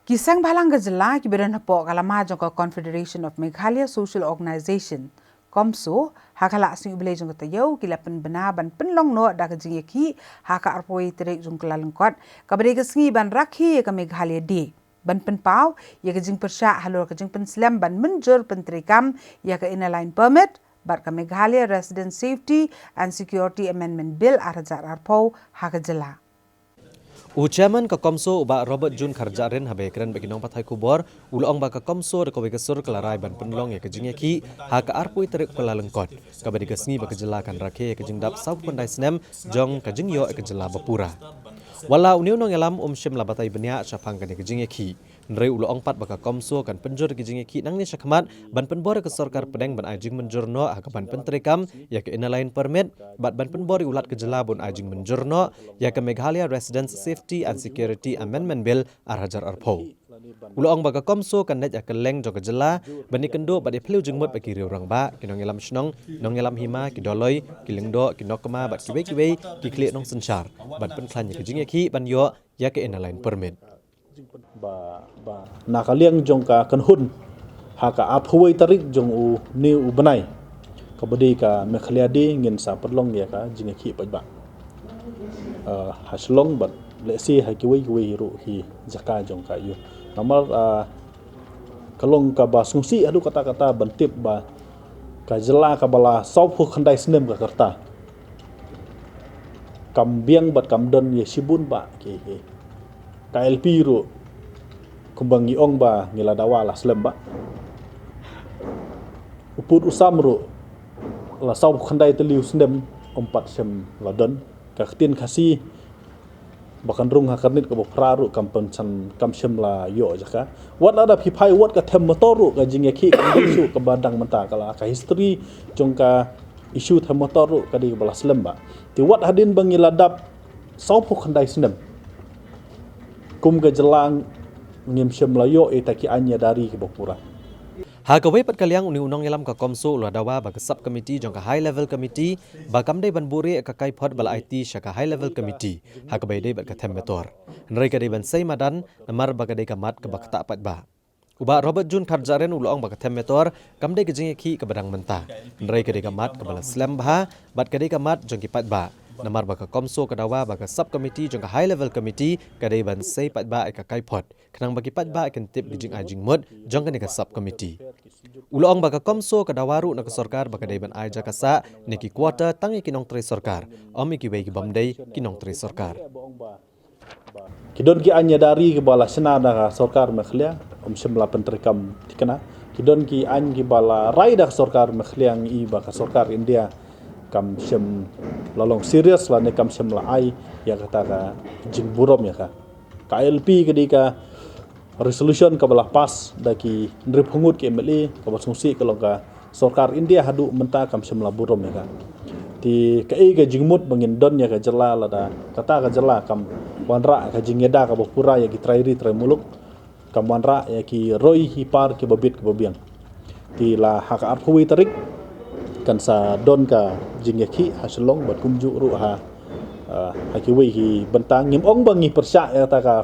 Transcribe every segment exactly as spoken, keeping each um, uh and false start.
Ki seng bhalang ka jylla kiba don hapoh ka lama jong ka Confederation of Meghalaya Social Organisation, CoMSO, ha ka la sngi U Blei jong ka taïew ki la pynbna ban pynlong noh da ka jingïakhih ha ka arphew tarik jong u Kyllalyngkot, kaba dei ka sngi ban rakhe ïa ka Meghalaya Day, ban pynpaw ïa ka jingpyrshah halor ka jingpynslem ban mynjur pyntreikam ïa ka Inner Line Permit bad ka Meghalaya Resident Safety and Security Amendment Bill ar hajar arphew ha ka jylla. U Chairman ka CoMSO, u Bah Robert June Kharjahrin, haba ïakren bad ki nongpathai khubor, u la ong ba ka CoMSO da kawei ka sur ka la rai ban pynlong ïa ka jingïakhih ha ka arphew tarik u Kyllalyngkot, kaba dei ka sngi ba ka jylla kan rakhe ïa ka jingdap sawphew khyndai snem jong ka jingïoh ïa ka jylla ba pura. Wat la une u nongïalam um shym la batai bniah shaphang kane ka jingïakhih, hynrei u la ong pat ba ka CoMSO kan pynjur ïa ka jingïakhih nangne shakhmat ban pynbor ïa ka sorkar pdeng ban ai jingmynjur noh ha kaban pyntreikam ïa ka Inner Line Permit bad ban pynbor ïa u Lat ka jylla ban ai jingmynjur noh ïa ka Meghalaya Residents Safety and Security Amendment Bill ar hajar arphew. U la ong ba ka CoMSO kan leit ha kylleng jong ka jylla ban ïakynduh bad ïaphylliew jingmut bad ki riew rangbah, ki nongïalam shnong, nongïalam hima, ki dolloi, ki lyngdoh, ki nongkynmaw bad kiwei kiwei ki khlieh nongsynshar ban pynkhlaiñ ïa ka jingïakhih ban ïoh ïa ka Inner Line Permit. Ba, ba na ka liang jong ka kynhun, ha ka arphew tarik jong une u bnai, kaba dei ka Meghalaya Day, ngin sa pynlong ïa ka jingïakhih paidbah, eh, ha Shillong bad lehse ha kiwei kiwei ruh ki jaka jong ka ïew. Namar, eh, ka long kaba sngewsih haduh katta katta ban tip ba ka jylla kaba la sawphew khyndai snem ka rta, kam biang bad kam don ïa shibun bah ki, ki, ka L P ruh, kumba ngi ong ba ngi la dawa la slem bah. U pud u sam ruh la sawphew khyndai tylli u snem ym pat shym la don. Ka ktien Khasi ba kan rung ha ka rnit kaba phra ruh kam pynsan, kam shym la ïoh jaka. Wat la da phi phai wat ka them motor ruh, ka jingïakhih ka issue kaba dang mynta, ka la ka history jong ka issue them motor ruh ka dei kaba la slem bah. Te wat hadien ba ngi la dap sawphew khyndai snem kum ka jylla, ngim shym la ïoh ïa kita ki aiñ ïada ri kiba pura. Ha kawei pat ka liang, une u nongïalam ka CoMSO u la dawa ba ka sub committee jong ka High Level Committee ba kam dei ban buhrieh ïa ka kaiphod ba la aiti sha ka High Level Committee ha kaba ïadei bad ka them motor, hynrei ka dei ban sei madan namar ba ka dei ka mat kaba ktah paidbah. U Bah Robert June Kharjahrin u la ong ba ka them motor kam dei ka jingïakhih kaba dang mynta, hynrei ka dei ka mat kaba la slem bha bad ka dei ka mat jong ki paidbah, namar ba ka CoMSO ka dawa ba ka sub committee jong ka High Level Committee ka dei ban sei paidbah ïa ka kaiphod, khnang ba ki paidbah kin tip ki jingai jingmut jong kane ka sub committee. U la ong ba ka CoMSO ka dawa ruh na ka sorkar ba ka dei ban ai jaka sah ne ki quarter tang ïa ki nongtrei sorkar, ym ïa kiwei ki bym dei ki nongtrei sorkar. Ki don ki aiñ ïada ri kiba la shna da ka sorkar Meghalaya, ym shym la pyntreikam thikna. Ki don ki aiñ kiba la rai da ka sorkar Meghalaya, ngi i ba ka sorkar India kam shym la long serious lane kam shym la ai ïa kata ka jingburom ïa ka. Ka I L P ka dei ka resolution kaba la pass da ki hynriewphew ngut ki M L A, kaba sngewsih ka long ka sorkar India haduh mynta kam shym la burom ïa ka. Te kaei ka jingmut ba ngin don ïa ka jylla lada kata ka jylla kam wanrah ka jingïada kaba pura ïa ki trai ri trai muluk, kam wanrah ïa ki roi ki par kiba bit kiba biang. Te la ha ka arphew tarik kan sa don ka jingïakhih ha Shillong bad kumjuh ruh ha, ah, ha kiwei ki bynta. Ngim ong ba ngi pyrshah ïa kata ka,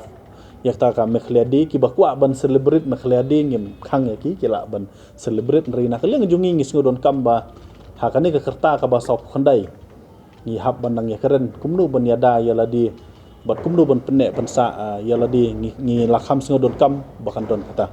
ïa kata ka Meghalaya Day, kiba kwah ban celebrate Meghalaya Day ngim khang ïa ki, ki lah ban celebrate, hynrei na ka liang jong ngi, ngi sngewdonkam ba ha kane ka rta kaba sawphew khyndai ngi hap ban nang ïakren kumno ban ïada ïa lade bad kumno ban pynneh pynsah, ah, ïa lade. Ngi, ngi la kham sngewdonkam ba kan don kata.